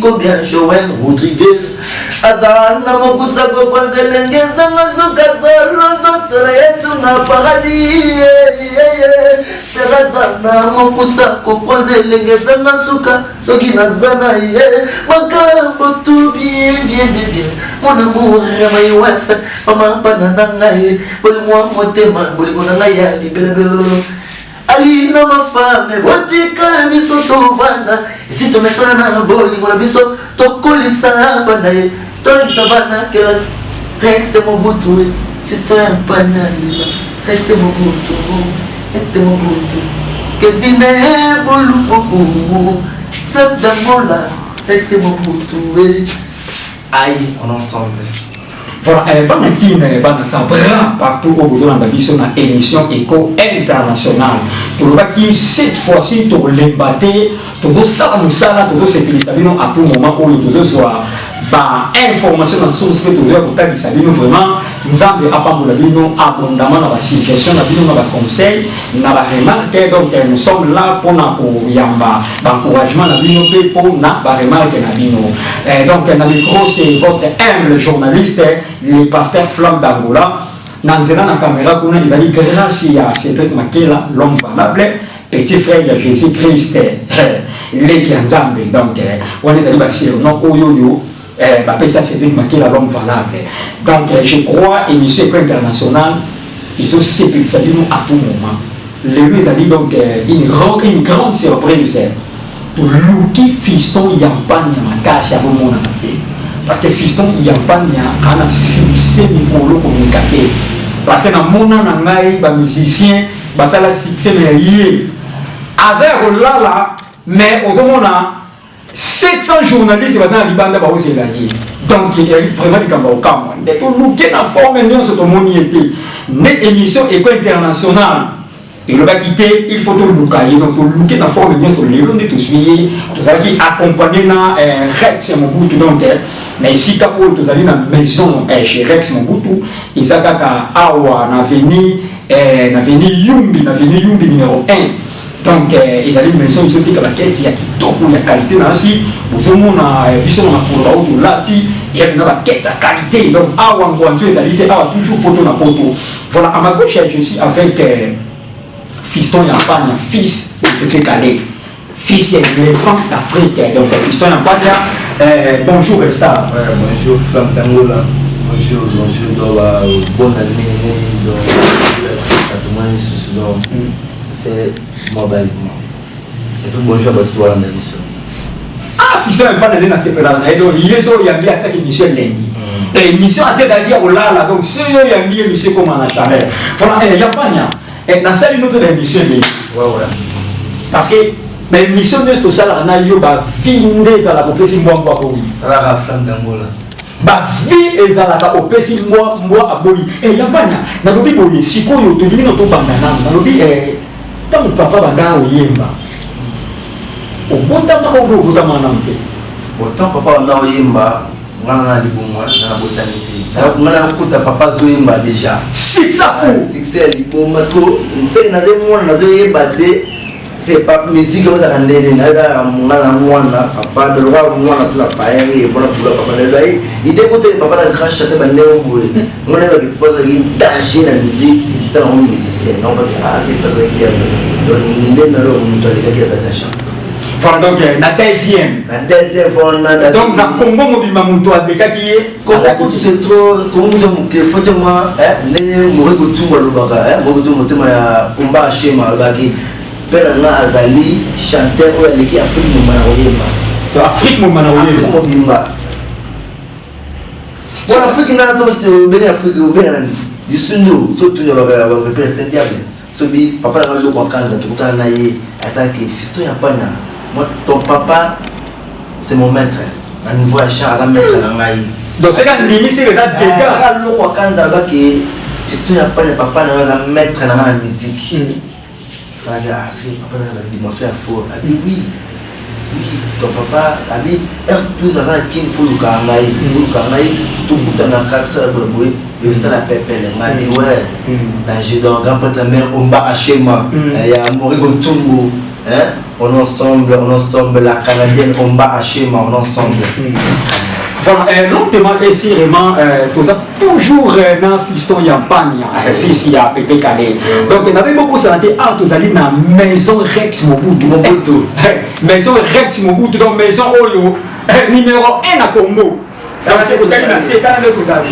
Combien Joël Rodriguez aza na mokusa kokonza elenge ezanga suka solo nzoto na ye tuna paradis. Teraza na mokusa kokonza elenge ezanga suka, soki naza na ye makambo tout bien bien bien bien. Mon amour ya my wife, mama bana na ngai, bolingo ya motema, bolingo na ngai ya libelebele. Alina mafame, botika biso tovanda, esi tomesana na bolingo na biso, tokolisa bana ye, tolakisa bana kelasi. Rex Mobutu, fiston ya mpanya, Rex Mobutu, Rex Mobutu, Kevin Bolububu, Fred Dangola, Rex Mobutu. Aïe, on ensemble. Voilà, bana Kine, bana Sabra, partout oyo bozolanda biso na émission Eco International. Tolobaki cette fois-ci tolemba te, tozosala mosala, tozosepelisa bino à tout moment oyo tozozwa ba information na source mpe tozoya kotalisa bino. Vraiment, Nzambe apambola bino abondamment na basuggestion na bino, na baconseil, na baremarque. Donc nous sommes là mpona koyamba baencouragement na bino mpe mpona baremarque na bino. Donc na micro, c'est votre humble journaliste, le pasteur Flamme d'Angola. Na nzela na caméra kuna ezali grâce ya Cédric Makela, l'homme valable, petit frère ya Jésus Christ, leki ya Nzambe. Donc wana ezali basurnom oyo oyo bapesa Cédric Makela, l'homme valable. Donc je crois émission Eco International ezosepelisa bino à tout moment. Lelo ezali donc une grande surprise. Toluki fiston Yampanya makasi, azomonana te, parce que fiston Yampanya ana succès mikolo komeka te, parce que namona na ngai bamusicien basala succès, mais ye aza ya kolala. Mais ozomona 700 journalistes baza na libanda, baozela ye. Donc ezali vraiment likambo ya kokamwa. Nde toluke na forme nyonso, tomoni ye te. Nde émission Eco International elobaki te, il faut toluka ye. Donc toluke na forme nyonso, lelo nde tozwi ye. Tozalaki accompagné na Rex Mobutu. Donc na esika oyo tozali na maison chez Rex Mobutu, eza kaka awa na avenue Yumbi, na avenue Yumbi numéro 1. Donc ezali maison ezoteka baketi ya kitoko, ya qualité. Na nsi bozomona biso na makolo baoyo tolati, eya mpena baketi ya qualité. Donc awa ngwanzo ezali te, awa toujours poto na poto. Voilà, à ma gauche, je suis avec fiston Yampanya, fils de Pepe Kalé, fils ya éléphant d'Afrique. Donc fiston Yampanya, bonjour Star. Ouais, bonjour Flamme Tangola. Bonjour, bonjour. Donc, bonne année. Donc, donc, ça fait moi bye. Et puis bonjour à toi na biso. Ah, fiston Yampanya nde nasepelaka na ye. Donc ye so oyambi, atiaki émission elengi, émission ate ezalaki ya kolala. Donc so yo oyambi, émission ekoma na chaleur. Voilà, Yampanya, nasali no mpe baémission ebele, parce que baémission nyonso tosalaka na yo, bavi nde ezalaka opesi mbwa, mbwa aboyi. Talaka Flamme Tangola. Bavi ezalaka opesi mbwa, mbwa aboyi. Yampanya, nalobi boye, sikoyo tolingi no tobanda nano. Nalobi ntango papa banda oyemba, obotamaka obe obotamaka nano te? Pourtant papa banda oyemba, nga na libongo nga na botami te, nga na kuta papa azoyemba déjà. Succès fou. Succès ya libongo, parce que ntango nazoyi mwana, nazoyeba te c'est pas musique oyo ezalaka ndenge nini. Ezalaka nga na mwana papa dolokaka mwana toza payere mpona kula papa ezali idée kote papa na grand chanteur bandenge boye. Nga nayebaki papa azalaki danger na musique. Ntango musicien naobaki, ah, c'est pas azalaki diable. Donc nde naloko moto alekaki azalaki na chant. Voilà, donc na deuxième. Na deuxième fois na Donc na Congo mobimba, moto alekaki ye. Congo kutu c'est trop. Congo kutu moke, faut te mwa ndenge Mori Kotumbu alobaka. Mori Kotumbu, motema ya Omba Ashema, alobaki mpe na nga azali chanteur oyo aleki Afrique mobimba na koyemba. To Afrique mobimba na Afrique koyemba. Mobimba mpona Afrique na so obenge Afrique, obenga nani lisundu so tuni bapepele, c'est un diable. Sobi papa nanga loko akanza, tokutana na ye, asalaki fiston ya pana. Moi, ton papa c'est mon maître na niveau ya chant, aza maître na ngai. Donc soki andimisi, eza dégâts. Kaka loko akanza alobaki fiston ya pana, papa na yo aza maître na ngai na musique. Falaki, ah, soki papa aza na dimension ya fort, abi oui oui, ton papa abi heure 12 aza na Kini, faut luka ngai, faut luka ngai, tokutanaka, tosala boye boye, esala pepele ngai abi ouais, danger. Donc grand prêtre mère Omba Ashema ya Morigo Tumbu, hein. On ensemble, on ensemble, la Canadienne Omba Hachema, on ensemble. Voilà, lentement et sûrement, toza toujours na Fiston Yampanya, fils ya Pepe Kale. Donc, nabe bokosana te, awa tozali na maison Rex Mobutu. Mobutu. Maison Rex Mobutu, donc maison oyo numéro 1 na Congo. Donc, otali na se, tala nde tozali.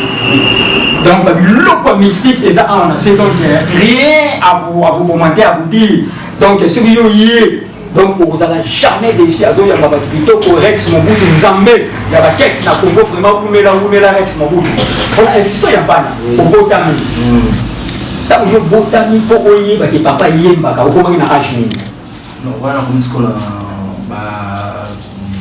Donc, babiloko ya mystique eza awa na se, donc rien à vous commenter, à vous dire. Donc, soki yo ye, donc okozala jamais déçu. Azoyamba bato kitoko. Rex Mobutu, Nzambe ya bakete na Congo, vraiment umela, umela Rex Mobutu. Voilà, Fiston Yampanya, obotami, ntango yo botami, mpo oyebaki papa yembaka, okomaki na age nini? Non, wana komi sikoyo na ba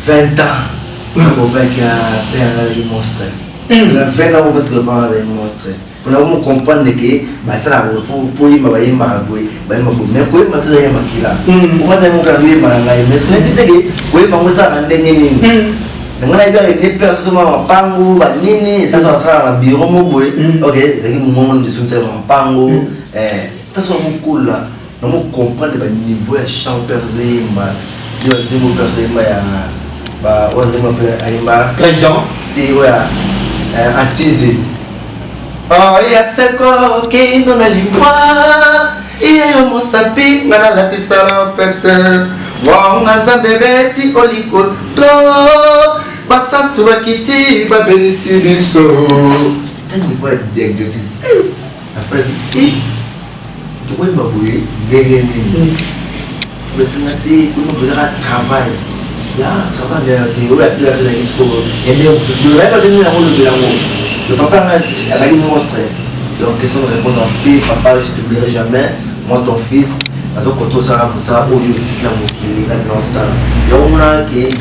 20 ans, nakobaki ya père azalaki monstre. Na 20 ans, parce que papa azalaki monstre, mpona komo comprendre ke basalaka po yemba, bayembaka boye, bayemba boye, mais koyemba so ezalaki makila. Ponga azali mokala koyemba na ngai, mais soki te ke koyemba ngo esalaka ndenge nini, na ngai nayebi kaka ne père sosoma mapango banini, etaso basalaka na bureau mo boye. Ok, ezalaki mongongo nde somisaka mapango. Taso namokola, namo comprendre baniveau ya chant. Père azoyemba nde banzembo, père azoyemba ya oyo nzembo mpe ayemba. Très Jean. Te, oyo ya Antize. Oh, ya seko okeindo na limbwa iyeyo mosapi nga nalatisala pete ngonga Nzambe beti olikolo, basantu bakiti babenisi biso. Tani niveau ya exercice afali, tokoyemba boye ndenge nini? Basenga te, koyemba boye ezaka travail ya travail, mais te oyo apila azalaki sikoyo ya ndenge mosusu. Nayeba te ndenge yango olobela yango. Le papa nga azalaki monstre. Donc question de réponse en paix, papa, je t'oublierai jamais, moi ton fils. Nazokota osalaka mosala oyo etikila mokili nga mpena osala yango. Monaka ke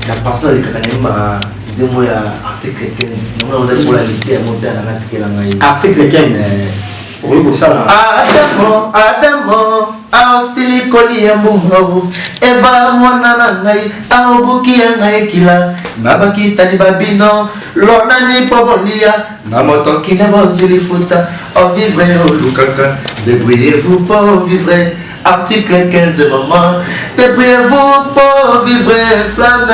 na partout alekaka, nayembaka nzembo ya article 15. Yango ozali kola lite yango mpe nanga tikela ngai. Article 15 okoki kosala. Adamo, Adamo aosili kolia mbuma, Eva mwana na ngai aobuki ya ngai ekila na bakitani babino lonani mpo bolia na motoki nde bozwi lifuta. Ovivre olukaka, débrouillez-vous pour vivre. Article 15, maman, débrouillez-vous pour vivre. Flamme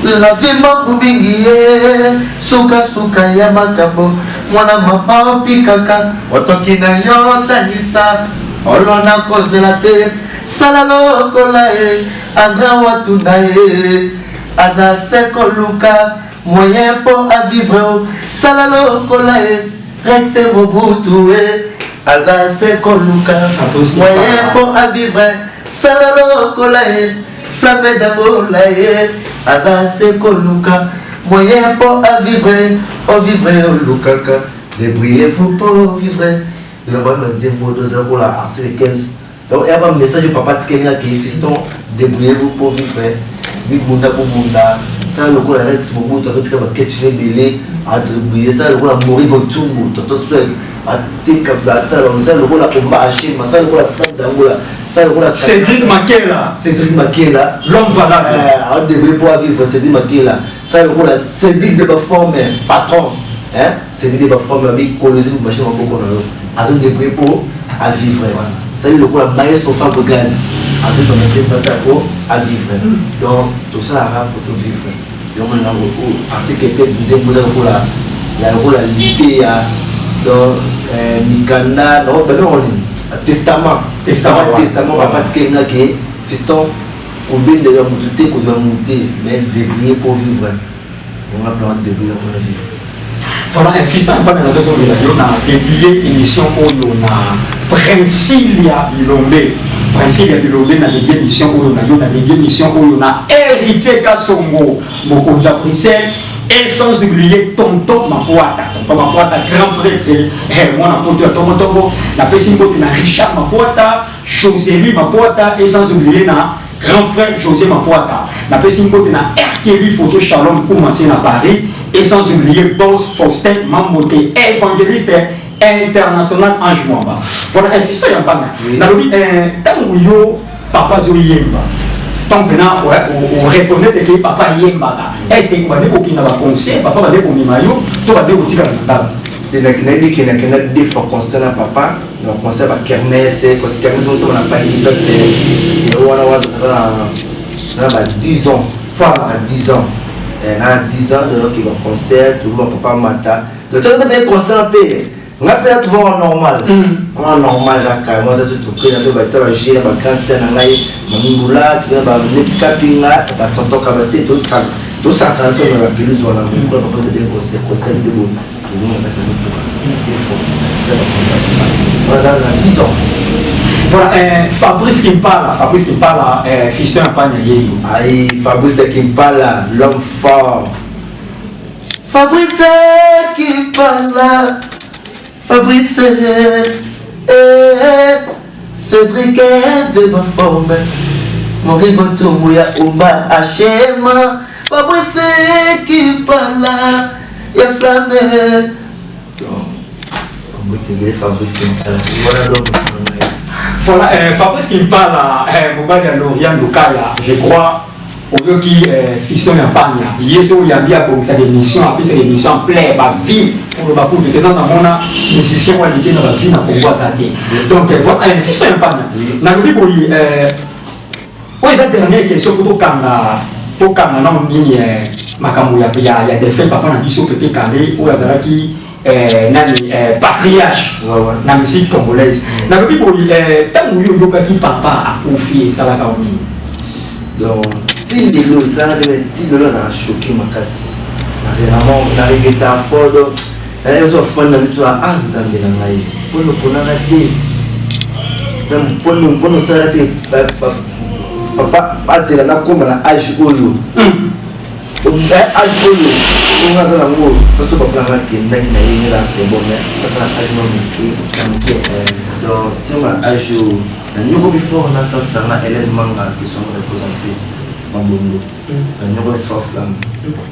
la vie moko mingi ye sukasuka ya makambo. Mwana mama opikaka otoki na yo, tangisa olona kozela te, sala lokola ye Andra Watuna ye aza se koluka moyen mpo avivre. O sala lokola ye Rex Mobutu e aza se koluka moyen mpo avivre. Sala lokola ye Flamme d'Angola ye aza se koluka moyen mpo avivre. Ovivre olukaka, débrouillez-vous pour vivre. Eloko wana nzembo toza lokola article 15. Donc eya ba message oyo papa tikeli nga ke fiston, débrouillez-vous pour vivre, mibunda kobunda. Sala lokola Rex Mobutu azotika baketch na ebele adébrouille. Sala lokola Morigo Ntumbu, Toto Sweg ateka, asala bamosala lokola Omba Hashim, asala lokola Sam Dangola, sala lokola Cédric Makela. Cédric Makela. L'homme valable. Adébrouille pour vivre, Cédric Makela. Sala lokola Cédric de Baforme, patron, hein? Cédric de Baforme abi kolozi machine maboko na yo, azodébrouille po avivre. Sali lokola maestro Fabregas, azobanga te mpasi po avivre. Donc tosalaka po tovivre. Yango nango article te, nzembo eza lokola ya lokola liteya. Donc mikanda donc babengo nini? Testament. Testament. Testament papa tikeli nga ke fiston, kobendela motu te, kozwa motu te, mais débrouiller pour vivre. Yango plan débrouiller mpona vivre. Voilà, un fiston mpana nazozongela yo na dédié émission oyo na Princilia Bilombe. Princilia Bilombe, na dédié émission oyo na yo, na dédié émission oyo na Héritier Kasongo, mokonzi ya Bruxelles, et sans oublier tonton Mapoata, tonton Mapoata, grand prêtre, mwana poto ya tongotongo. Napesi mbote na Richard Mapoata, Joseli Mapoata, et sans oublier na grand frère José Mapoata. Napesi mbote na RKB Photo Shalom commencé na Paris, et sans oublier boss Faustin Mambote, évangéliste international Ange Mwamba. Voilà, un fils ya mpana. Nalobi ntango yo papa azoyemba, ntango mpena oreconnaître ke papa ayembaka, est ce que bande kokenda baconcert, papa bande komema yo to bande kotikala na ndako? Te, nayebi ke nakenda deux fois concert na papa, na concert ba kermesse, kermesse mosusu na Palais du Peuple. Wana wana na ba 10 ans. Voilà. Na 10 ans. Na 10 ans, donc ba concert, toujours ba papa mata. Donc tu as concert mpe nga mpe natrouva normal, wana normal kaka. Moi ça, surtout na so bata bagie na bagrande sœur na ngai Mamindula, tokena baneti kapinga, batonton Kabase, tosasana so na bapelouse wana. Mokolo papa beteli concert, concert de boye, tozonga kati ya motuka deux fois, nasita baconcert wana, aza na 10 ans. Voilà, Fabrice Kimpala, Fabrice Kimpala, fiston ya Mpanya yeyo. Aïe, Fabrice Kimpala, l'homme fort. Fabrice Kimpala, Fabrice, eh, Cédric de ma forme, Morigo Ntumbu ya Omba Hachema, Fabrice Kimpala, ya Flamme. Donc, Fabrice Kimpala, voilà donc. Voilà, Fabrice Kimpala, mobali ya Lorian Lukaya, je crois, oyoki fiston ya Mpanya ye so oyambi, abongisaka émission, apesaka émission en plein bavie. Koloba kutu te, nano namona musicien oyo aleki na bavie na Congo aza te. Donc voilà, fiston ya Mpanya, nalobi boye, oyo eza dernière question po tokanga nano nini, makambo ya défunt papa na biso Pepe Kale, oyo azalaki nani, patriarche na musique congolaise. Nalobi boye, ntango oyo oyokaki papa akufi, esalaka yo nini? Donc ti lelo esalaka te, mais ti lelo azalaka choqué makasi, vraiment na regretter fort. Donc ezwa fani na mitu, ah Nzambe na ngai, mpona oponaka te, mpona osalaka te papa azela nakóma na age oyo, age oyo onga aza nango. Soso papa nanga akendaki na ye ngela, c'est bon, mais aza na age mwa moke na moke. Donc ntina na age oyo nanyokomi fort na tante nanga Hélène Manga, question repose mpe mabongo, nanyokomi fort flamme.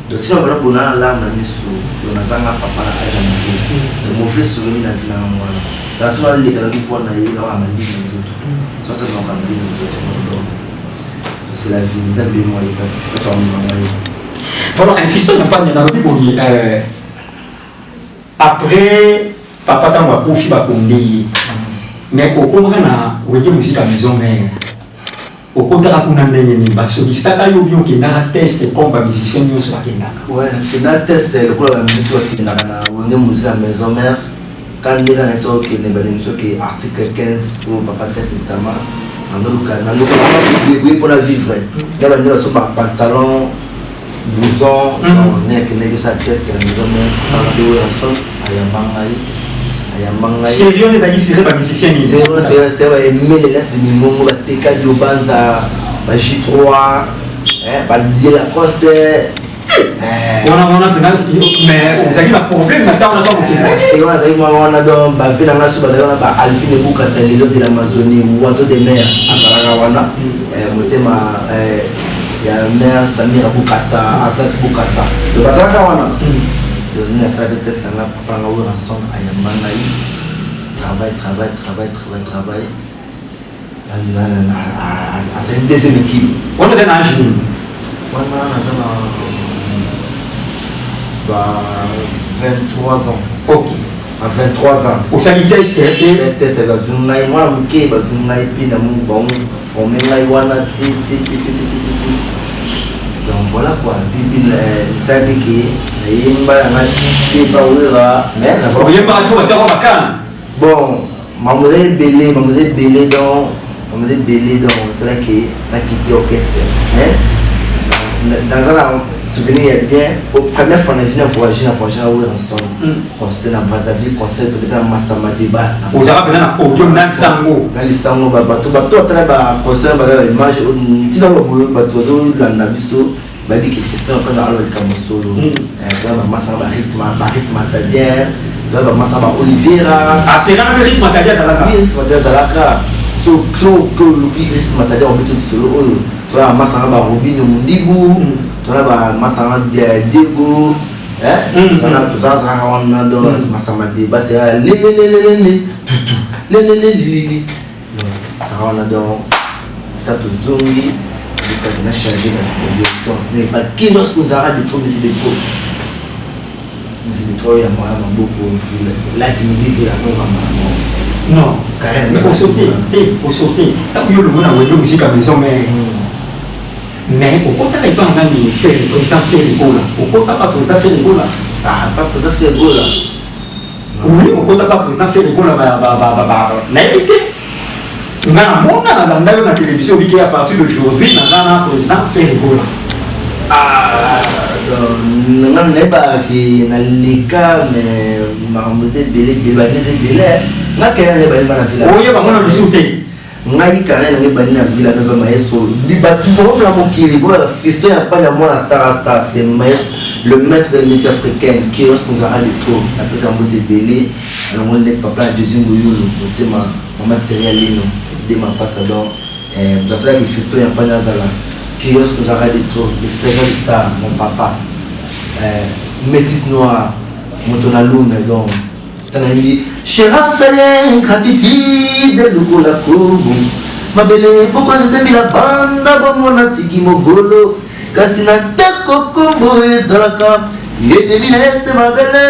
Donc ntina bana bona na larme na miso, donc nazanga papa na age ya moke, donc mauvais souvenir na vie nanga wana. Donc so naleka naki voi na ye, naoka malili na nzoto, so asalaka malili na nzoto. Donc c'est la vie, Nzambe mo epesa bamema ye. Voilà, un fiston ya Mpanya, nalobi boye, après papa ntango akufi, bakonde ye, mais okomaka na Wenge Musica Maison Mère, okotaka kuna ndenge nini? Basolisitaka yo bi okendaka test comme bamusicien nyonso bakendaka? Ouais, nakenda test lokola bamusicien bakendaka na Wenge Musica Maison Mère. Ka ndenge na esa okende, bandemi soki article 15 oyo papa très testament, nanoluka nanoluka débrouiller mpona vivre nga bande basomba pantalon, blouson. Ne akendaki osala test ya Maison Mère, papa oyo Werrason ayamba ngai, ayamba ngai. Sérieux, ezalaki sérieux, bamusicien nini? C'est baemele las de mimongo, bateka diobanza, ba J3, badie Lacoste. Wana wana mpena, mais ozalaki na problème na ntango na ntango okende? Wana azalaki mwa wana. Donc bave na nga so bazalaki wana, ba Alvine Ebukasa, lelo de l'Amazonie, oiseau de mer, azalaka wana, motema ya mare Samira Bukasa, Azat Bukasa. Donc bazalaka wana. Donc nini asalaki test yanga, papa nanga Werrason ayamba ngai, travail, travail, travail, travail, travail, asali deuxième équipe. Wana oza na age nini? Wana naza na ba 23 ans. Ok. À 23 ans. Osali test te? Test, bazwi ngai mwana moke, bazwi ngai mpe na bango forme ngai wana te te te te te te te. Donc voilà quoi, depuis esalaki ke nayemba yanga te pawera, mais Oyembaka te, batiaka bakana? Bon, makambo eza ebele, makambo eza ebele. Donc makambo eza ebele, donc esalaki nakite orchestre, mais naza na souvenir ya bien. Po première fois na vie na voyage, na voyage na Werrason, concert na Brazzaville, concert tobeta na Masamba Débat. Ozalaka mpena na podium na lisango? Na lisango. Bato batala baconcert, baza baimage ntina baboye, bato bazolanda biso, bayebi ke fiston mpenza aloba likambo solo. Toza bamasanga, baris matadien, toza bamasanga ba Oliviera. Aserana mpe Ris Matadien azalaka? Oui, Ris Matadien azalaka. So so ke oluki Ris Matadien, obeti lisolo oyo. Toza bamasanga ba Robino Mundibu, toza bamasanga Diego, tozalaka wana. Donc Masamba Débat, c'est lelelelelele tutu lelelelelele, saka wana. Donc sa tozongi, esaki na change na direction, mais bakino soki ozalaka de trop, mais c'est de trop. Musique oyo ya mwana maboko lati musique ya nova mama. Non. Mais osote te, osote. Ntango yo longo na Wenge Musica Maison Mère. Mais okotaka epa na nani Ferre, président Ferre Gola. Okota pa président Ferre Gola. Ah, pa président Ferre Gola. Oui, okota pa président Ferre Gola ba ba ba ba nayebi te. Nga na mona na landa yo na télévision obiki à partir d'aujourd'hui naza na président Ferre Gola. Ah, donc nga nayebaki naleka mais makambo eza ebele ebele bani eza ebele nga kaya nayeba nima na vila oyo bango na lisusu te ngai kaya nanga ebandi na vila nova maestro bato bango na mokili bola fiston ya panya mwana star star c'est maestro le maître de la musique africaine kios kozala de trop napesa mbote ebele alongo net papa ya jésus nguyulu motema mama teria lino de mapasa donc moto asalaki fiston ya panya azala kios kozala de trop le faiseur de star mon papa métis noir moto na lume donc Nayembi Cheransale ingratitude lokola kombo mabele pokwa nzete banda bongo natiki mogolo kasi na ntako kombo ezalaka enemi na ese mabele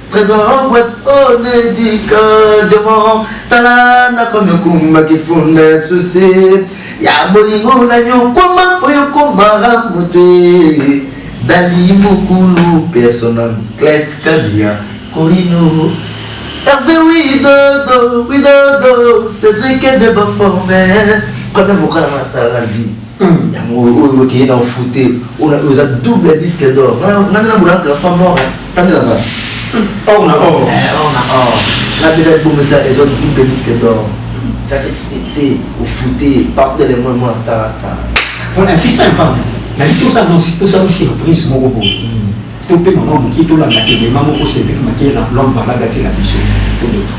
trésor ambroise onedika diamant tala nakomi okumba kifunda susi ya bolingo na nyokwama mpo yokomara moto dali mokulu persona clet kabia Corino Hervé Widodo Widodo Cédric de Baforme premier vocal na nasala na vie yango oyo okeye na ofute oyo eza double disque d'or nanga na bolanga garçon mort tandi naza or na or or na or nabeta album eza eza double disque d'or ça fait succès ofute partout dans le monde mona star star voilà fils na parle nabi tosala surprise moko boye topema mwa moke tolanda elema moko Cédric Makela l'homme valable atiela biso toleka.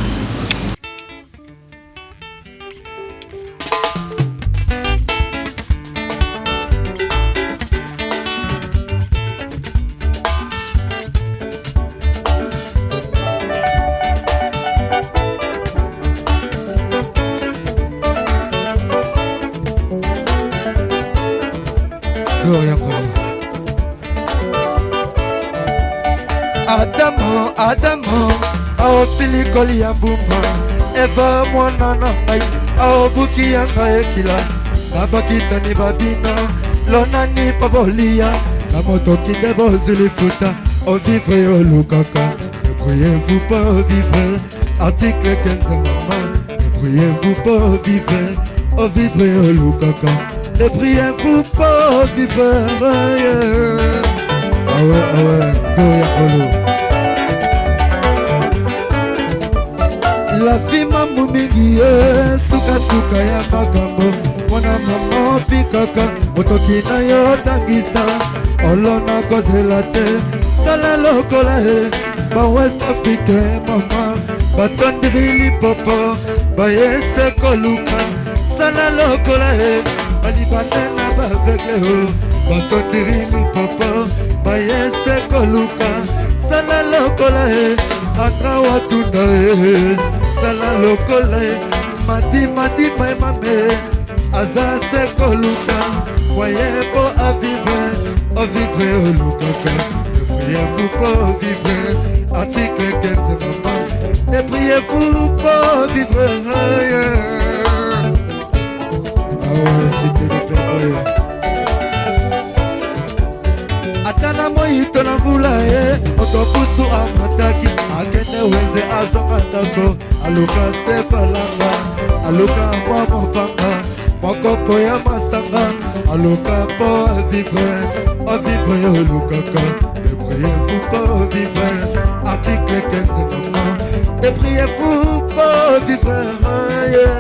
Gloria Adamu, Adamu, aosili kolia mbuma. Eva mwana na ngai, aobuki ya ngai ekila. Na bakitani babina, lonani mpo bolia. Na motoki nde bozwi lifuta, ovivre olukaka. Débrouillez-vous pour vivre, article 15 maman. Débrouillez-vous pour vivre, ovivre olukaka. Débrouillez-vous pour vivre. Yeah. Ah ouais, ah ouais, go ya kolo. La vie mambu mingi ye, sukasuka ya makambo. Mwana mama opikaka, motoki na yo tangisa. Olona kozela te, sala lokola ye. Ba West Africain mama, batondiri lipopo, bayese koluka. Sala lokola ye, balibane na bavegle o. Batondiri lipopo, bayese koluka. Sala lokola ye, atra watunda ye. Sala lokola ye, madi madi mame, aza se koluka. Moyen po avivre, ovivre olukaka. Débrouillez-vous pour vivre, article 15 maman. Débrouillez-vous pour vivre. Ah ouais, c'était le père. Ata na moi to na mvula ye, moto pusu amataki, akende wenze azonga ndako, aluka se palanga, aluka mwa mopanga, mokoko ya masanga, aluka po avivre, avivre olukaka. Débrouillez-vous pour vivre, article 15 maman. Débrouillez-vous pour vivre, yeah.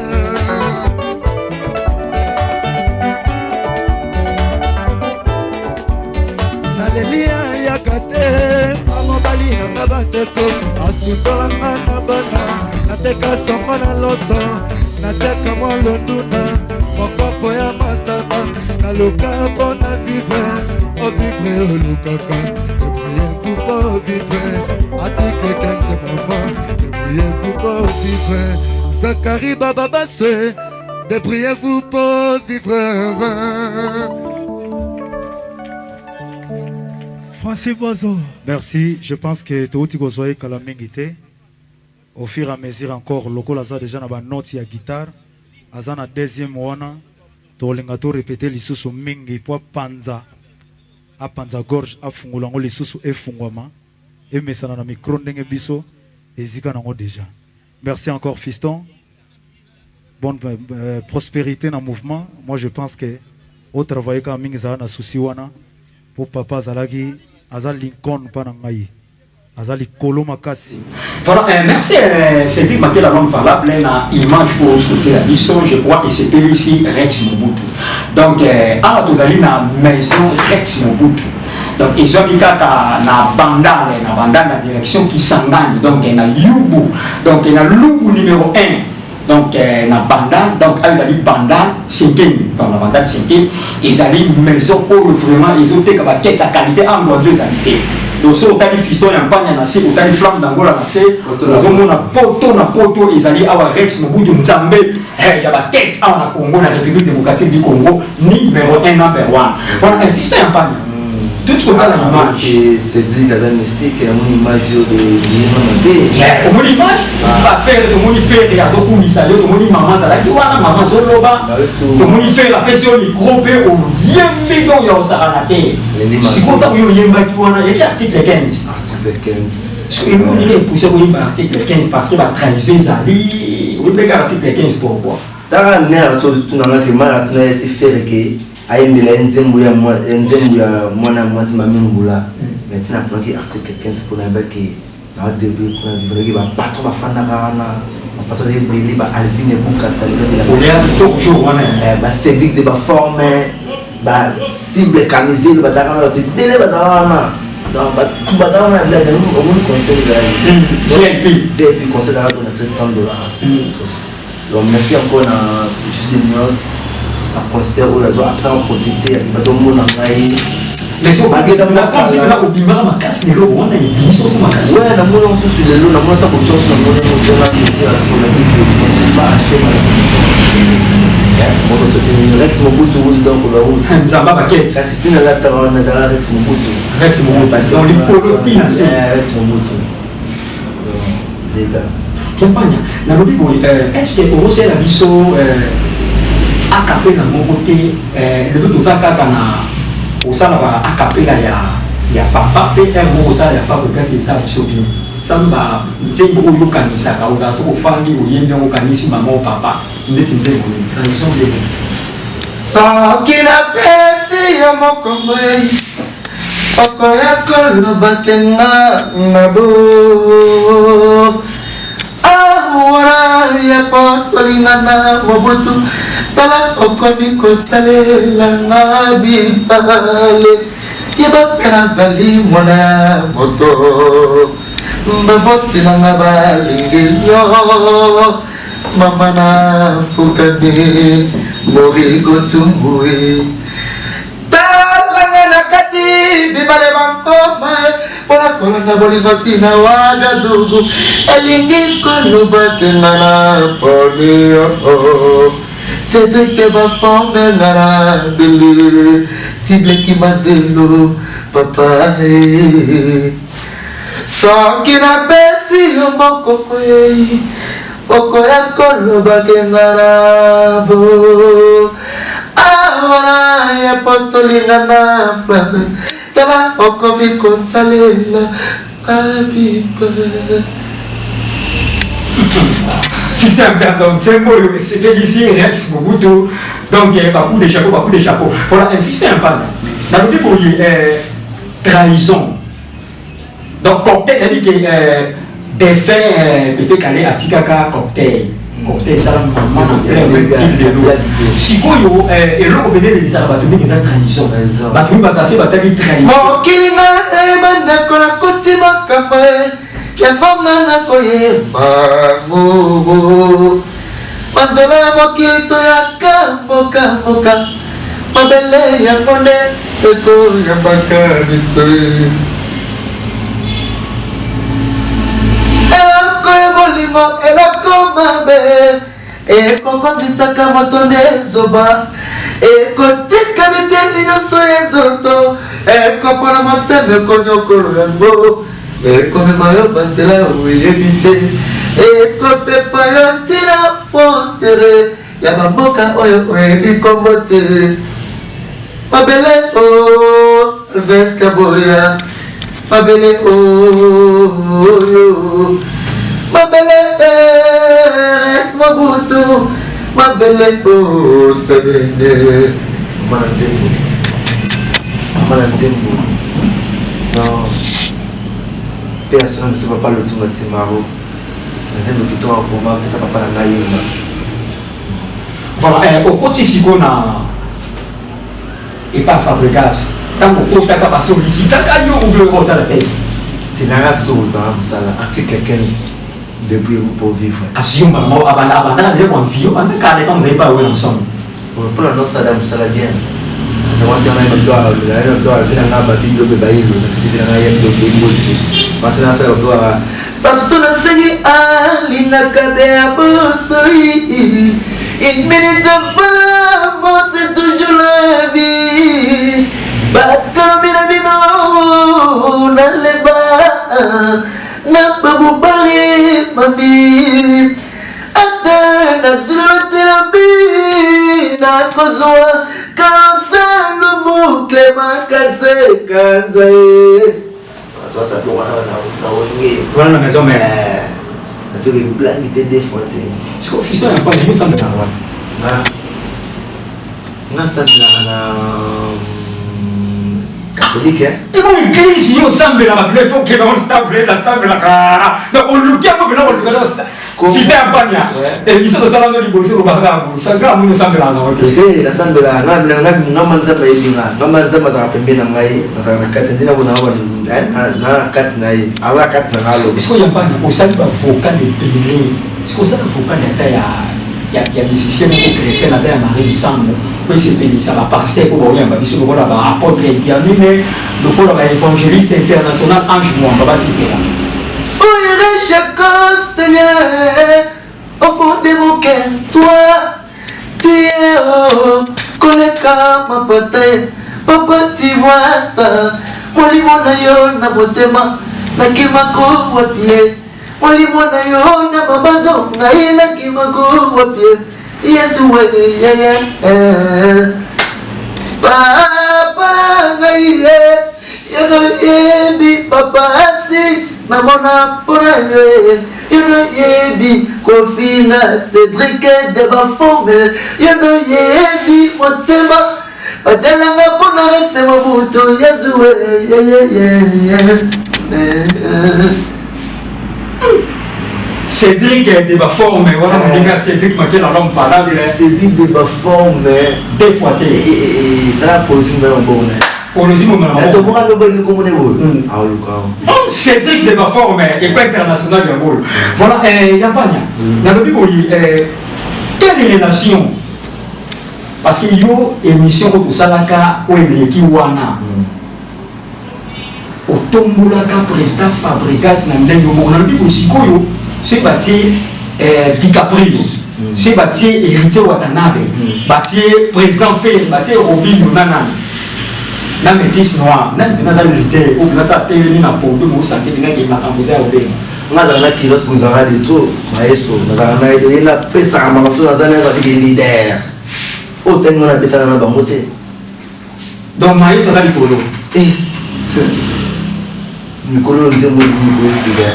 Naleli ayaka te, mobali nanga bandeko asundolanga na bana, nateka songo na loso, nateka mwa londuna, mokopo ya masanga, naluka mpo na vivre, ovivre olukaka. Débrouillez-vous pour vivre, article 15 maman. Débrouillez-vous pour vivre, Zakari Baba Basse. Débrouillez-vous pour vivre. Francis Bozo. Merci, je pense que touti kozwa ye kala mingi te. Au fur et à mesure encore lokola aza déjà na ba notes ya guitare, aza na deuxième wana, tokolinga to repeter lisusu mingi po apanza apanza gorge afungola yango lisusu efungwama emesana na micro ndenge biso ezika nango déjà. Merci encore fiston. Bonne euh, prosperite na mouvement. Moi je pense que o travailler kaka mingi zala na souci wana po papa azalaki aza Lincoln pa na ngai aza likolo makasi. Voilà, euh, merci euh, Cédric Makela, l'homme valable, na image oyo kotiela biso, je crois esepeli ici Rex Mobutu. Donc euh, awa tozali na maison Rex Mobutu. Donc ezwami kaka na Bandale, na Bandale na direction Kisangani, donc na Yubu, donc na Lubu numéro 1. Donc euh, na Bandal, donc awa ezali Bandal Cinquième, donc na Bandal Cinquième ezali maison oyo vraiment ezoteka ba kete ya qualité en Guangzhou ezali te. Donc soki otali fiston ya mpanya na se, otali flamme d'Angola na se, ozomona poto na poto ezali awa Rex Mobutu Nzambe eh, ya ba kete awa na Congo, na République démocratique du Congo, numéro 1 number 1. Voilà un fiston ya mpanya. Tout kotala image. Et Cédric aza mystique, namoni image oyo de bilima mabe. Yeah, omoni image? Ba frère tomoni frère azokumisa yo, tomoni mama azalaki wana, mama azoloba. Tomoni frère apesi yo micro mpe oyembi donc ya osakana te. Sikoyo ntango yo oyembaki wana, yaki article 15. Article 15. Soki emoni nde epousse koyemba article 15 parce que ba trahison ezali, oyembaki article 15 pourquoi? Tala mère totunanga ke mara tuna ye si frère ke ayembela ye nzembo ya nzembo ya mwana mwasi mami mbula mais tina aponaki article 15 mpona yebaki na début mpona vivreki ba patron bafandaka wana ba patron ebele ba alvine bukasa olia kitoko jour wana ba cédric de baforme ba cible camisele bazalaka wana bato ebele bazalaka wana donc bato bazalaka wana blague omoni conseil ezalaki vip vip conseil ezalaka tona 300 dollars. Donc merci encore na Juste de nuance na concert oyo azo apesaka producteur ya bato omona ngai. Mais so bageza obimaka makasi lelo wana ebimisi oso makasi. Ouais, namoni mosusu lelo namoni ata kotia oso namoni motonga plaisir ya trop na biki ba achema moko toteni Rex Mobutu wuzu donc ba wuzu nzamba bakete kasi tina lata wana ezala Rex Mobutu. Rex Mobutu donc likolo tina se Rex Mobutu donc dégâts. Campagne nalobi boye est ce que okosala biso acapella moko te lelo toza kaka na kosala ba acapella ya ya papa mpe heure moko osala ya Fabregas eza biso bien sano ba nzembo oyo okanisaka ozala soki ofandi oyembi yango okanisi mama o papa ndeti nzembo oyo transition ndenge soki napesi yo mokongo Okoya koloba ke nga na bo awa ya po tolingana Mobutu tala okomi kosalela nga bibale yeba mpe nazali mwana ya moto baboti na nga balingi yo mama na fukami morigo tumbui Tala nga na kati bibale bankoma mpo na kolanda bolingo ntina Ouagadougou elingi koloba ke nga na poni yo Cedric te baforme nga na bele sible kimazelo papa eh. Soki napesi yo moko moyei Okoya koloba ke nga na bo awa na ye po tolingana flamme tala okomi kosalela nga bipe. Fiston Mpianda nzembo oyo esepelisi Rex Mobutu donc eh, ba coup de chapeau ba coup de chapeau voilà un Fiston Mpanda nalobi boye eh, trahison Donc cocktail nayebi ke euh, défunt euh, Pepe Kale atikaka cocktail. Cocktail esala mama na plein ti lelo. Sikoyo euh, eloko pene elelisaka bato mingi eza trahison. Bato mingi bazala soki batali trahison. Mokili nga nayeba ndeko nakoti makambo yango nga nakoyeba ngo banzela ya mokili toyaka mboka mboka Mabele yango nde ekoyambaka biso. Eloko ya bolingo eloko mabe ekokomisaka moto nde zoba, ekotika biteni nyonso ya nzoto. Ekopo na motema ekonyokolo yango ekomema yo banzela oyebi te ekopepa yo ntina frontiere ya bamboka oyo oyebi nkombo te mabele o Alves Kaboya mabele oyo mabele Rex Mobutu mabele o sebene mama na nzembo mama na nzembo non mpe ya sona biso papa Lutumba Simaro na nzembo kitoko akoma apesa papa na ngai yemba. Voilà, eh, okoti sikoyo na epa Fabregas, ntango okotaka basolisitaka yo obi osala te? Tinaka biso kolukaka mosala, article 15, débrouillez-vous pour vivre. Asiyomba ngo abanda abandaka deja koanvie banda kala ntango ozali pa oyo ensemble. Mpona nosala mosala bien, mwasi wana doa vi na nga babindombe bayilo napesi vi na nga ye ndombe mbote mwasi na asala badoaka baso nasengi alinaka be ya bosoi. Une minute de femme, c'est toujours la vie. Bakambi na bino nalemba na babubari mami ata nasilotelabi nakozwa kanselu bukle makase kanza ye sasa wana na wenge. Wana na maison mère. Soki blangi te deux fois te. Siko fisa ya mpani yo osambelaka wana? Nga nasambelaka na catholique. Ebo église yo osambelaka pile fo okenda osambelaka, donc oluki yango mpena koluka fisa ya mpania. Émission tosalanga liboso olobaka sanga moni osambelaka nango te. Te, nasambelaka ngama Nzambe ayebi nga, ngama Nzambe azalaka pembeni na ngai, nazalaka na kati nde nabona na kati na ye, aza na kati na nga aloba. Sikoyo ya mpania osali bavocal ebele, sikoyo osala vocal ata ya musicien moko chrétien, ata ya Marie Misango, po esepelisa bapasteur mpo baoyamba biso lokola baapôtre Diamine, lokola baévangéliste international Ange Mwamba basepela. Où irai-je Seigneur, au fond de mon cœur, toi, tu es oh, koleka mapata ye. Papa, tu vois ça, molimo na yo na motema, nakimako wapi ye? Molimo na yo na mabazo, ngai nakimako wapi ye? Yesu weye yeye, papa ngai ye, yo nayebi papa asi namona mpona yo ye, yo nayebi kofinga Cédrik de baforme, yo nayebi motema batialanga mpona Rex Mobutu Yesu yeyeye. Cédric de baforme wana, moninga Cédric Makela, l'homme valable. Cédric de baforme. Deux fois te. Tala polisi mobali mabongo na ye. Olozi momela. Azomoka lobo komona boye aoluka. Cédric de baforme epa international yango oyo. Voilà, Yampanya, nalobi boye, quelle relation? Parce que yo émission oyo tosalaka oyo eleki wana, otombolaka président Fabregas na ndenge moko. Nalobi boye, sikoyo soki batie DiCaprio, soki batie Héritier Watanabe, batie président Ferre, batie Robinho na nani na métis noir, nani mpena aza leader oyo mpena aza atelemi na podo bosante mpena ke makambo eza ya kobenga? Nga azalaka na kilos kozalaka de trop mayeso, nazalaka na ye, napesaka makambo so naza na azalaki leader oyo ntangi wana abetaka na bango te. Donc mayeso aza likolo. Mikolo nzembo mikolo esika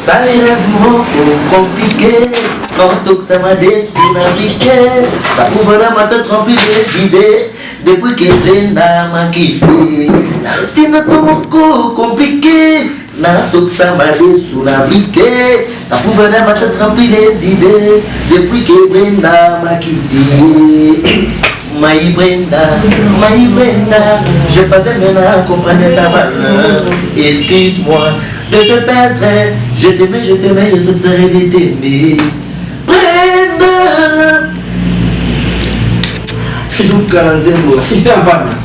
sali rêve moko compliqué portokisama desu na bike baouvre na ma tête remplie d'idées depuis que Brenda m'a quitté, nalotina to moko compliqué natokisama desu na bike baouvre na ma tête remplie des idées depuis que Brenda m'a quitté. Maï Brenda, Maï Brenda, je pas maintenant comprendre ta valeur. Excuse-moi de te perdre, je t'aimais, je t'aimais, je cesserai de t'aimer. Brenda! Suka na nzembo. Fiston Yampanya,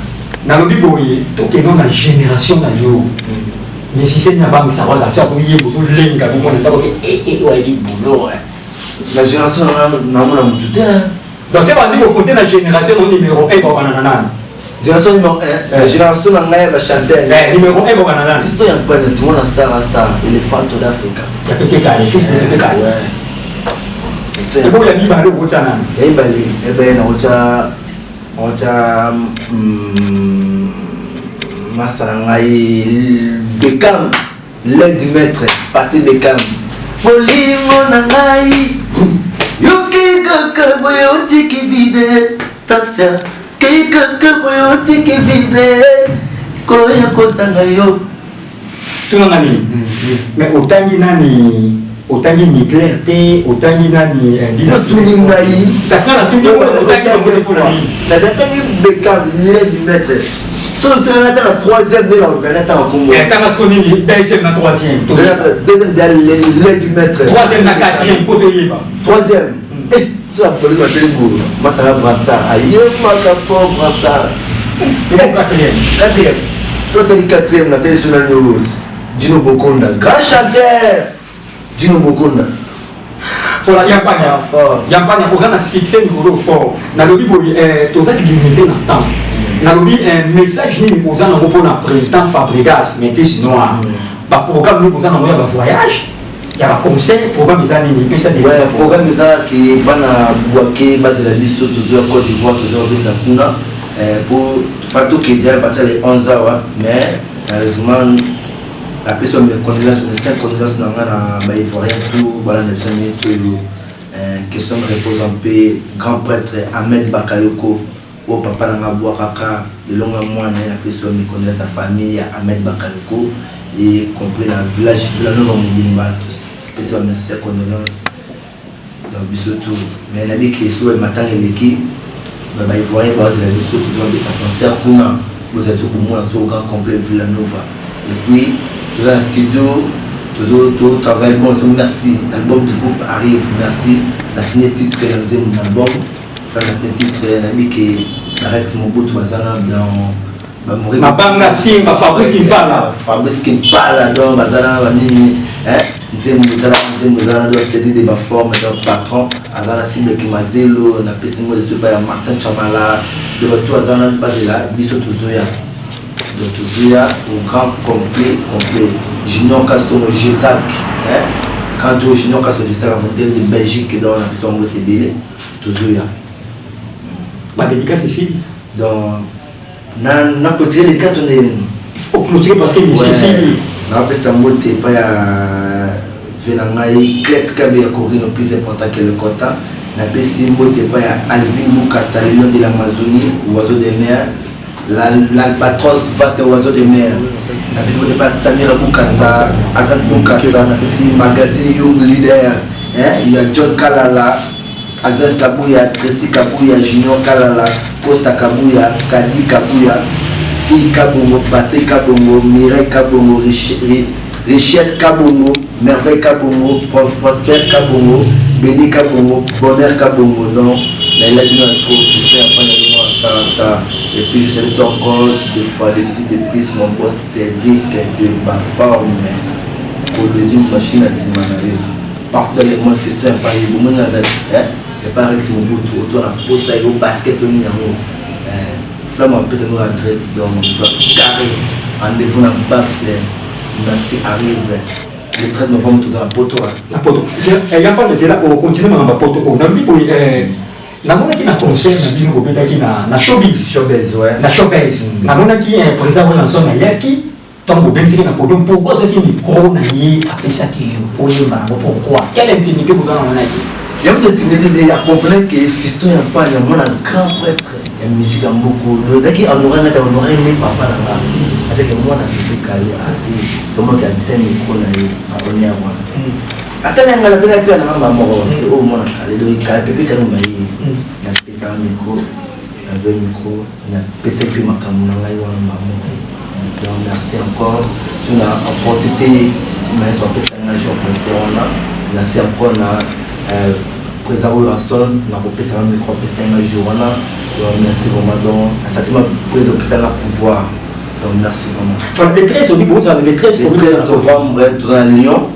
nalobi boye, tokende na génération na yo, musicien nini abangisaka aza so azoyeba ozolenga bomona ntango ke oyebi boulot? Na génération nanga namona motu te. Donc se bandi kokote na génération no numéro 1 babana na nani? Génération numéro 1, la génération na ngai ya bachanteur. Numéro 1 bokana nani? Fiston ya Mpanya, timona star a star, éléphant d'Africa. Ya Pepe Kale, fils de Pepe Kale. Ouais. Fiston ya Ebo ya mibale okotya nani? Ya mibale, ebe nakotya nakotya masa na ngai Beckham, l'aide maître, Paty Beckham. Bolingo na ngai yoki kaka boye otiki vide tasia kei kaka boye otiki vide koya kozanga yo. Tuna nga nini? Mais otangi nani? Otangi Hitler te? Otangi nani? Otuni ngai. Kasi nga natuni, otangi bango te mpona nini? Natangi Beckham, l'aide maître. So osalaka ata na troisième nde nakolukana ata makombo. Tanga so nini, deuxième na troisième. Deuxième dia l'aide du maître. Troisième na quatrième mpo toyeba. Troisième, so apoli mateli boye, masanga Brassard ayembaka fort, Brassard. Ebo quatrième. Quatrième, so atali quatrième, natali so nani oyo, Dino Bokonda, grand chanteur Dino Bokonda. Voilà, Yampanya. Yampanya, oza na succès likolo fort. Nalobi boye, toza limité na temps. Nalobi, message nini oza nango mpona président Fabregas, Métis Noir? Baprogramme nini oza nango ya bavoyage, ya baconcert? Programme eza nini? Pesa de. Ouais, programme eza ke bana Bwake bazela biso, tozoya Côte d'Ivoire, tozoya kobeta kuna po fa tokende à partir ya 11 awa. Mais malheureusement, napesi ba mes condoléances, mes cinq condoléances na nga na baivoirien tout balanda biso minute oyo. Question me repose en paix, grand prêtre Ahmed Bakayoko oyo papa na nga abwakaka, lelo nga mwana ye, napesi ba mes condoléances ya famille ya Ahmed Bakayoko, y compris na village Villanova mobimba. Topesi ba message ya condoléance, donc biso tout. Mais nayebi ke so matanga eleki, baivoirien bazela biso, tozobeta concert kuna, bozala so bomona so grand complet Villanova. Et puis toza na studio, totravaille. Bon, so merci, l'album du groupe arrive. Merci, na signé titre na nzembo na album fa na signé titre. Nayebi ke barex Mobutu baza na dans. Mabanga Simba, Fabrice Kimpala. Fabrice Kimpala, donc baza na banini, nzembo tala, nzembo eza na donc CD de baforme, donc patron aza na cible Kimazelo. Napesi ngo leso epai ya Martin Chamala de bato aza na bazela biso, tozoya. Donc tozoya au grand complet complet. Junior Kasongo Gesac, quand Junior Kasongo Gesac modèle de Belgique, donc na biso yango ebele, tozoya. Badédicace esili. Donc na clôturer les quatre nde. Faut clôturer parce que mission esili. Napesa mbote epai ya ve na ngai Clet Kabe ya Corino, plus important que le quota. Napesi mbote epai ya Alvin Bukasa, le lion de l'Amazonie, oiseau de mer, l'albatros, vaste oiseau de mer. Napesi mbote epai ya Samira Bukasa, Azan Bukasa. Napesi magazine Young Leader ya John Kalala, Alves Kabuya, Tracy Kabuya, Junior Kalala, Costa Kabuya, Kadi Kabuya, Fi Kabongo, Patrick Kabongo, Mireille Kabongo, Richesse Kabongo, Merveille Kabongo, Prosper Kabongo, Béni Kabongo, Bonheur Kabongo. Donc, là, il a dit un trop, j'espère prendre star star. Et puis, je salue encore deux fois de plus de plus mon boss Cédric de Baforme. Produisir machine à Simanayo. Partout dans le monde, fiston ya Paris, bomoni azali epa Rex Mobutu, oto na posa yo basket oni yango flamme apesa ngo adresse, donc carré rendez-vous na Bafle. Merci, arrive le 13 novembre, toza na poto. Na poto ya mpanda, zela okontinue makambo ya poto oyo. Nalobi boye, namonaki na concert na bino bobetaki na Showbiz. Showbiz, ouais. Na Showbiz, namonaki président Werrason ayaki. Ntango bobenzaki na podium, pourquoi azwaki micro na ye apesaki yo oyemba yango? Pourquoi? Quelle intimité boza nango na ye? Yango intimité te, ya comprendre ke fiston ya Mpanya, mwana grand prêtre ya musique ya mboko, ezalaki honoré ngati, honoré nde papa na nga, azalaki mwana Pepe Kale ate omoki abisa micro na ye na honneur wana. Ata na ngai atala mpe nanga mbala moko te oyo mwana Kale, donc Kale, Pepe Kale maye napesaka micro, nazwa micro, napesa mpe makambo na ngai wana mbala moko. Donc merci encore so na emporte te mayeso apesa ngai jour concert wana. Merci encore na président Werrason na kopesaka micro apesa ngai jour wana. Donc merci vraiment, donc asentiment président opesa nga pouvoir, donc merci vraiment. Enfin, le 13 obi bozala le 13? Le 13 novembre, toza na Lyon,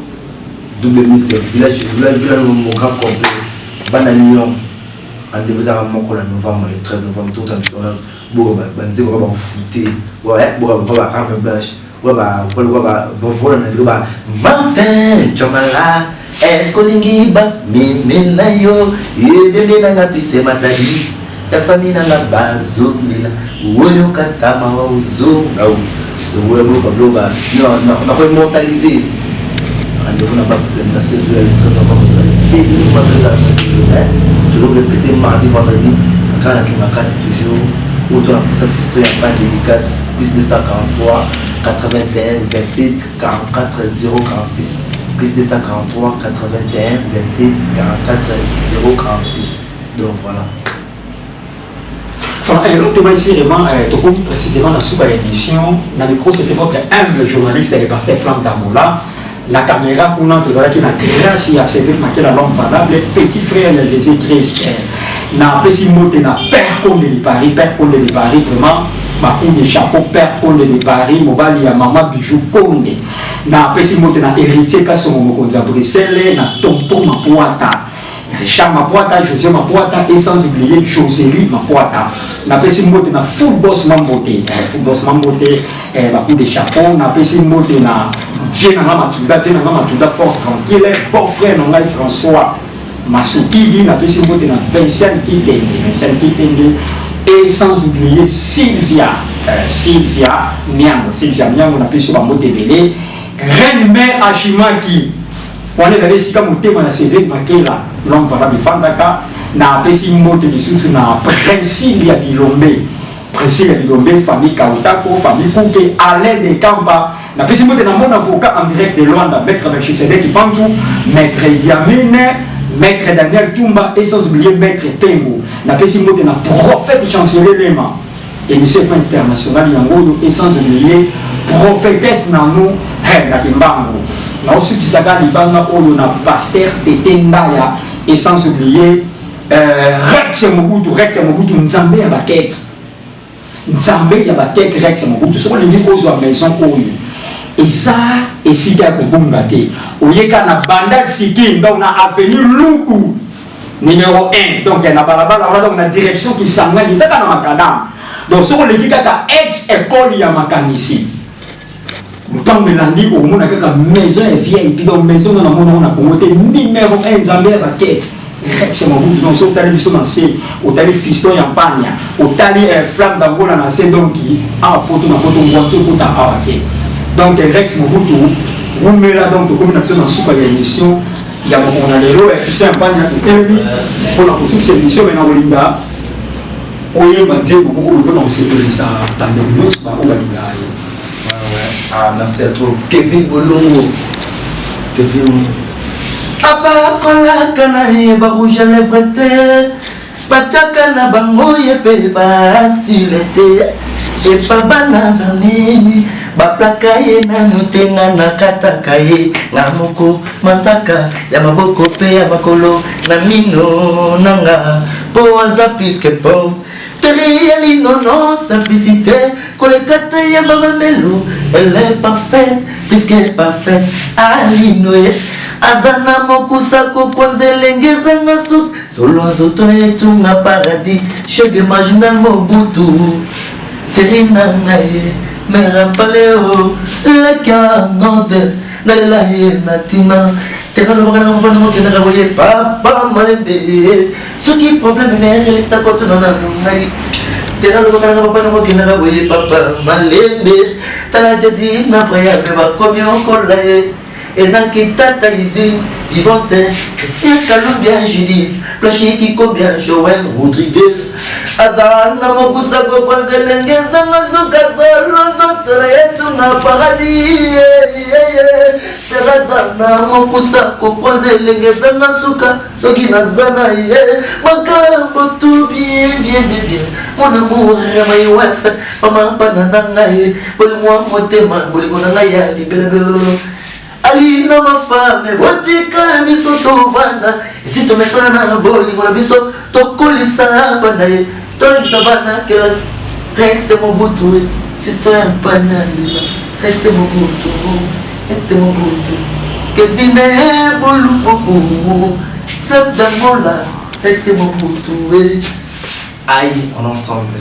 double mix, village village village mon grand complet. Bana Lyon, rendez-vous ezaka moko na novembre, le 13 novembre, tokota biso wana. Boka banzembo ba bafute, boka ba arme blanche, boka ba bavola na ba Martin Chomala. Est-ce olingi ba meme na yo ebembe na nga pise matadis ya famille na nga bazolela oyoka tama wa ozonga o donc oya boyoka biloko ba nako immortaliser rendez-vous na ba na 16 heures le 13 novembre toujours répété mardi vendredi kaka na Kingakati toujours oyo to na posa fisto ya ban dédicace plus 243 81 27 44 046 plus 243 81 27 44 046 donc voilà. Enfin, Thomas ici, vraiment, tokomi précisément dans la émission. Dans le micro, c'était votre humble journaliste, le pasteur Flamme d'Angola. La caméra, pour nous, qui na grâce à Cédric Makela, l'homme valable, petit frère de Jésus-Christ. Na pesi mbote na Père Conde de Paris, Père Conde de Paris, vraiment, bakunde chapeau, Père Conde de Paris, mobali ya Mama Bijou Conde. Na pesi mbote na Héritier Kasongo mokonzi ya Bruxelles, na Tonton Mapuata. Richard Mapuata, José Mapuata et sans oublier Josélie Mapuata. Napesi mbote na Full Boss Mambote, Full Boss Mambote, ba coup de chapeau, napesi mbote na vieux nanga Matuda, vieux nanga Matuda force tranquille, bon frère nanga François Masukidi, napesi mbote na Vincent Kitenge, Vincent Kitenge et sans oublier Sylvia, Sylvia Miango, Sylvia Miango napesi ba mbote ebele, Reine Mère Ashimaki. Wana ezali esika motema ya Cedric Makela, l'homme valable efandaka. Na apesi mbote lisusu na Princile ya Bilombe, Princile ya Bilombe, famille Kautako, famille Kuke, Alain de Kampa. Napesi mbote na mon avocat en direct de Luanda, maître Melchisedek Pantu, maître Idi Amin, maître Daniel Tumba et sans oublier maître Pengo. Napesi mbote na prophète chancelier Lema, émission internationale yango oyo et sans oublier prophétesse Nanou na Kimbangu. Naosukisaka libanga oyo na pasteur Tete Ndaya et sans oublier Rex Mobutu, Rex Mobutu Nzambe ya bakete. Nzambe ya bakete Rex Mobutu. Soki olingi kozwa maison oyo eza esika ya kobunga te. Oyeka na Bandal City, donc na avenue Luku numéro 1, donc na balabala wana, donc na direction Kisangani, eza kaka na makadam. Donc soki oleki kaka ex école ya makanisi, ntango elandi okomona kaka maison ya VIP, donc maison na namona na Congo te, numéro 1 Nzambe ya bakete Rex Mobutu. Donc soki otali biso na se, otali fiston ya Mpania, otali Flamme d'Angola na se, donc awa poto na poto ngwanzi okota awa te. Donc Rex Mobutu wumela. Donc tokomi na biso na suka ya émission ya mokolo na lelo ya fiston ya Mpania. Totelemi mpona kosukisa émission, me na kolinga oyemba nzembo moko boye mpona kosepelisa bandeko nyonso baoyo balingaka yo. Ah, merci à toi. Kevin Bolongo. Kevin. Abakolaka na ye ba rouge à lèvres te, batiaka na bango ye mpe basile te, epa bana verni baplaka ye nanu te, nga nakataka ye nga moko manzaka ya maboko mpe ya makolo na mino nanga, mpo aza plus que pomme Teriyeli nono simplicité koleka te ya mama Melo, elle est parfaite plus que parfaite. Alinoe aza na mokusa kokwanza elenge ezanga suki solo nzoto etunga paradis shege marginal Mobutu teri na ngai mera paleo leka norde nalela ye na ntina tekalobaka na mopana mokendaka boye papa malembe soki problème merelisa kotuna na ngai tekalobaka na mopana mokendaka boye papa malembe tala jesi na priame bakomi okola ye enaki tata usine vivante Christian Kalumbia Judith Plachiki Kombia Joël Rodriguez aza na mokusa kokwanza elenge ezanga suka solo nzoto na ye tuna paradis teraza na mokusa kokwanza elenge ezanga suka soki naza na ye makambo tu bien bien bien bien mon amour ya my wife mama bana na ngai bolingo ya motema bolingo na ngai ya libelabelo alina mafame botika biso tovanda esi tomesana na bolingo na biso tokolisa bana ye tolakisa bana kelasi Rex Mobutu fisto ya mpana Rex Mobutu Rex Mobutu Kevin Bolububu Flamme d'Angola Rex Mobutu aïe on ensemble.